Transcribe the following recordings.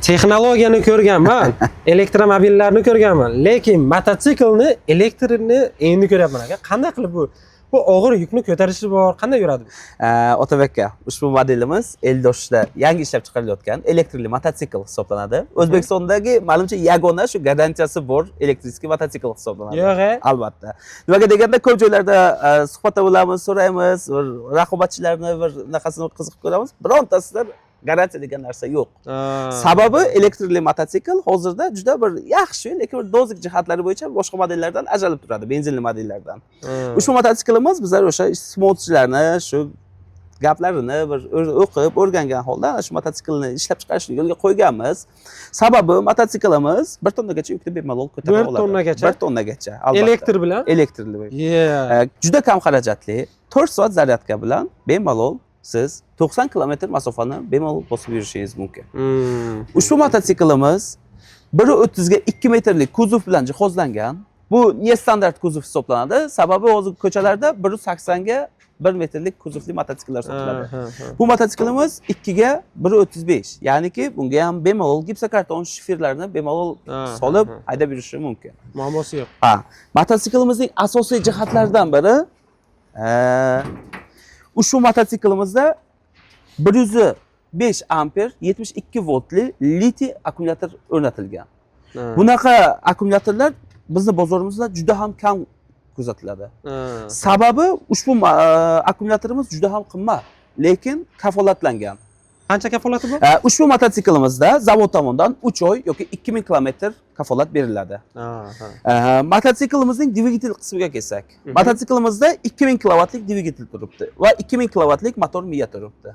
Texnologiyani ko'rganman, elektromobillarni ko'rganman, lekin mototsiklni elektrini endi ko'ryapman, aka. Qanday qilib bu og'ir yukni ko'tarishi bor, qanday yuradi bu? Otabek aka, ushbu modelimiz Eldoshda yangi ishlab chiqarilayotgan elektrli mototsikl hisoblanadi. O'zbekistondagi, ma'lumcha, yagona shu garantiyasi bor электрический mototsikl hisoblanadi. Yo'q, e? Albatta. Nimaga deganda, ko'p joylarda suhbatda bo'lamiz, so'raymiz, bir raqobatchilarni bir anaqasini qiziqib ko'ramiz. Birontasida garantiya degan narsa yo'q. Sababi, elektrli mototsikl hozirda juda bir yaxshi, lekin bir dozik jihatlari bo'yicha boshqa modellardan ajralib turadi, benzinli modellardan. Ushbu mototsiklimiz, bizlar o'sha iste'molchilarni shu gaplarini bir o'qib o'rgangan holda ana shu mototsiklni ishlab chiqarishni yo'lga qo'yganmiz. Sababi, mototsiklimiz 1 tonnagacha yukni bemalol ko'tara Bir oladi. tonnagacha? 1 tonnagacha, albatta. Elektr bilan? Elektrli. Juda kam xarajatli, 4 soat zaryadka bilan bemalol siz 90 kilometr masofani bemalol bosib yurishingiz mumkin. Ushbu mototsiklimiz 1,30 ga 2 metrlik kuzov bilan jihozlangan. Bu нестандартный kuzov hisoblanadi. Sababi, hozir ko'chalarda 1,80 ga 1 metrlik kuzovli mototsikllar sotiladi. Ha, ha, ha. Bu mototsiklimiz 2 ga 1,35. Ya'niki bunga ham bemalol gipsokarton, shiferlarni bemalol solib haydab yurishi mumkin. Muammosi yo'q. Ha, mototsiklimizning asosiy jihatlaridan biri, ushbu mototsiklimizda 105 amper 72 voltli litiy akkumulyator o'rnatilgan. Bunaqa akkumulyatorlar bizni bozorimizda juda ham kam kuzatiladi. Sababi, ushbu akkumulyatorimiz juda ham qimmat, lekin kafolatlangan. Qancha kafolati bor? Ushbu mototsiklimizda zavod tomonidan 3 oy yoki 2000 kilometr kafolat beriladi. Mototsiklimizning dvigatel qismiga kelsak, mototsiklimizda 2000 kilovatlik dvigatel turibdi va 2000 kilovatlik motor miya turibdi.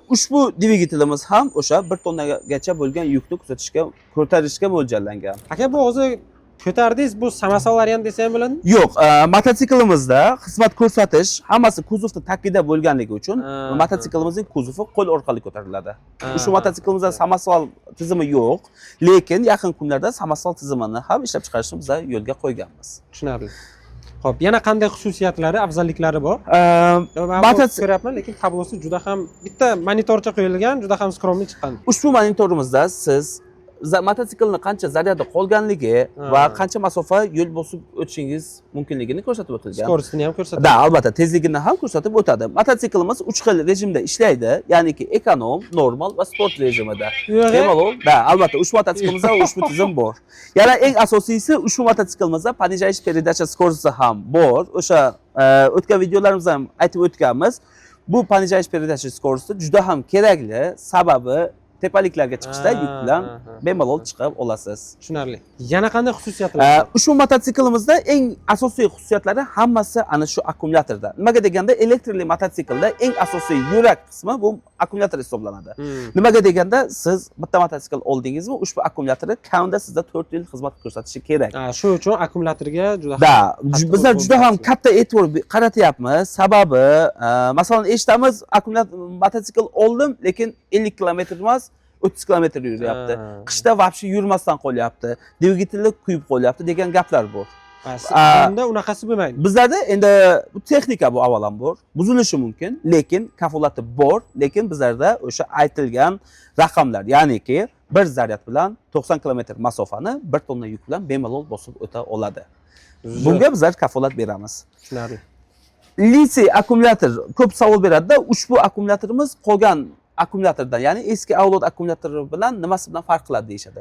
Ushbu dvigatelimiz ham o'sha 1 tonnagacha bo'lgan yukni kuzatishga, ko'tarishga mo'ljallangan. Aka, bu hozir ko'tardingiz, bu samosval variant desa ham bo'ladimi? Yo'q, mototsiklimizda xizmat ko'rsatish hammasi kuzovni tagida bo'lganligi uchun mototsiklimizning kuzovi qo'l orqali ko'tariladi. Ushbu mototsiklimizda samosval tizimi yo'q, lekin yaqin kunlarda samosval tizimini ham ishlab chiqarishni biz yo'lga qo'yganmiz. Tushunarli. Xo'p, yana qanday xususiyatlari, afzalliklari bor? Man bu ko'ryapman, lekin tablosi juda ham bitta monitorcha qo'yilgan, juda ham скромный chiqqan. Ushbu monitorimizda siz mototsiklni qancha zaryadi qolganligi va qancha masofa yo'l bosib o'tishingiz mumkinligini ko'rsatib o'tilgan. Скорость ini ham ko'rsatadi. Да, albatta, tezligini ham ko'rsatib o'tadi. Mototsiklimiz uch xil rejimda ishlaydi, ya'niki ekonom, normal va sport rejimida. Yo'q, e? Bemalol, да, albatta, ushbu mototsiklimizda ushbu tizim bor. Yana eng asosiysi, ushbu mototsiklimizda понижающий передача скорости ham bor. O'sha o'tgan videolarimizda ham aytib o'tganmiz. Bu понижающий передача скорости juda ham kerakli, sababi tepaliklarga chiqishda yuk bilan bemalol chiqib olasiz. Tushunarli. Yana qanday xususiyatlar bor? Ushbu mototsiklimizda eng asosiy xususiyatlari hammasi ana shu akkumulyatorda. Nimaga deganda, elektrli mototsiklda eng asosiy yurak qismi bu akkumulyator hisoblanadi. Nimaga deganda, siz bitta mototsikl oldingizmi, ushbu akkumulyatori kamida sizda 4 yil xizmat ko'rsatishi kerak. Ha, shu uchun akkumulyatorga juda Да, qattiq bizlar urg'u juda ham berasiz. katta e'tibor qaratyapmiz. Sababi, masalan, eshitamiz, akkumulyator mototsikl oldim, lekin 50 kilometr emas, 30 kilometr yuryapti. Qishda вообще yurmasdan qolyapti. Dvigatelni kuyib qolyapti degan gaplar bor. Ha, bunda unaqasi bo'lmaydi. Bizlarda endi bu texnika, bu avvalambor buzilishi mumkin, lekin kafolati bor, lekin bizlarda o'sha aytilgan raqamlar, ya'niki bir zaryad bilan 90 kilometr masofani 1 tonna yuk bilan bemalol bosib o'ta oladi. Bunga bizlar kafolat beramiz. Tushunarli. Litiy akkumulyator ko'p savol beradida, ushbu akkumulyatorimiz qolgan akkumulyatordan, ya'ni eski avlod akkumulyatori bilan nimasi bilan farq qiladi deyishadi.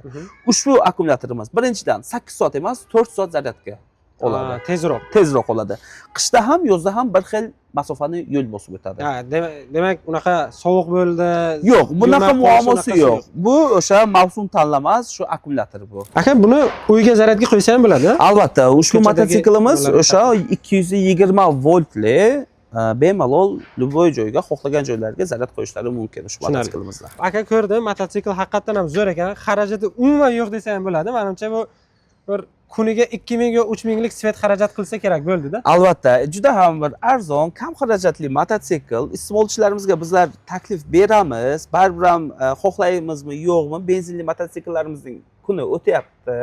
Ushbu akkumulyatorimiz birinchidan 8 soat emas, 4 soat zaryadga oladi. Ha, tezroq. Tezroq oladi. Qishda ham, yozda ham bir xil masofani yo'l bosib o'tadi. Ha, demak unaqa sovuq bo'ldi. Yo'q, bunaqa yurmay qolish muammosi unaqasi yo'q. Bu o'sha mavsum tanlamas shu akkumulyator bu. Aka, buni uyga zaryadga qo'ysa ham bo'ladi, a? Albatta, ushbu Ko'chadagi mototsiklimiz nimalarga o'sha 220 voltli, bemalol любой joyga, xohlagan joylarga zaryad qo'yishlari mumkin ushbu mototsiklimizda. Aka, ko'rdim, mototsikl haqiqatdan ham zo'r ekan. Xarajati umuman yo'q desa ham bo'ladi. Menimcha, bu bir Kuniga 2000 yo 3000lik свет xarajat qilsa kerak bo'ldi-da. Albatta, juda ham bir arzon, kam xarajatli mototsikl. Iste'molchilarimizga bizlar taklif beramiz. Baribir ham xohlaymizmi, yo'qmi, benzinli mototsiklarimizning kuni o'tyapti,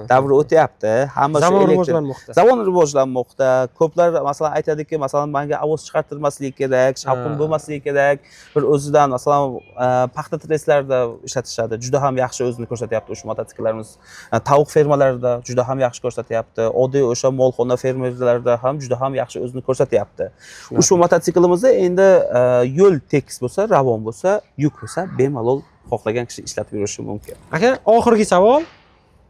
davri o'tyapti. Hamma shu Zamon elektr rivojlanmoqda. Zamon rivojlanmoqda. Ko'plar, masalan, aytadiki, masalan, manga ovoz chiqartirmasligi kerak, shavqin bo'lmasligi kerak. Bir o'zidan, masalan, paxta trestlarida ishlatishadi. Juda ham yaxshi o'zini ko'rsatyapti ushbu mototsikllarimiz. Tovuq fermalarida juda ham yaxshi ko'rsatyapti. Oddiy o'sha molxona fermerlarida ham juda ham yaxshi o'zini ko'rsatyapti. Ushbu mototsiklimizni endi yo'l tekis bo'lsa, ravon bo'lsa, yuk bo'lsa, bemalol xohlagan kishi ishlatib yurishi mumkin. Aka, oxirgi savol.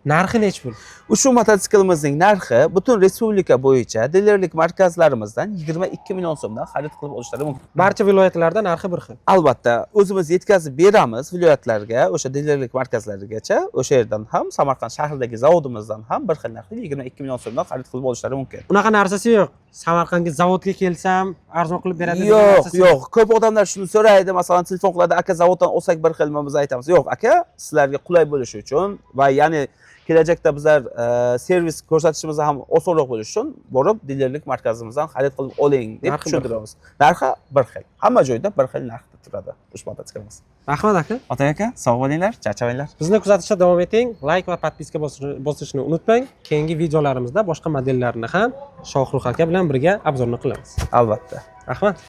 Narxi nechi pul? Ushbu mototsiklimizning narxi butun respublika bo'yicha dilerlik markazlarimizdan 22 million so'mdan xarid qilib olishlari mumkin. Barcha viloyatlarda narxi bir xil. Albatta, o'zimiz yetkazib beramiz viloyatlarga, o'sha dilerlik markazlarigacha, o'sha yerdan ham, Samarqand shahridagi zavodimizdan ham bir xil narxda 22 million so'mdan xarid qilib olishlari mumkin. Unaqa narsasi yo'q. Samarqandga zavodga kelsam arzon qilib beradi degan Yo'q, narsasi yo'q. Ko'p odamlar shuni so'raydi, masalan, telefon qiladi, aka, zavoddan olsak bir xilmi, biz aytamiz. Yo'q, aka, sizlarga qulay bo'lishi uchun va ya'ni kelajakda bizlar servis ko'rsatishimiz ham osonroq bo'lishi uchun borib dilerlik markazimizdan xarid qilib oling deb Narxi bir xil. Tushuntiramiz. Narxi bir xil. Hamma joyda bir xil narxda turadi ushbu mototsiklimiz. Rahmat, aka. Ota aka, sog' bo'linglar, charchamanglar. Bizni kuzatishda davom eting. Layk va подписка bosishni unutmang. Keyingi videolarimizda boshqa modellarni ham Shohrux aka bilan birga обзор ni qilamiz. Albatta. Rahmat.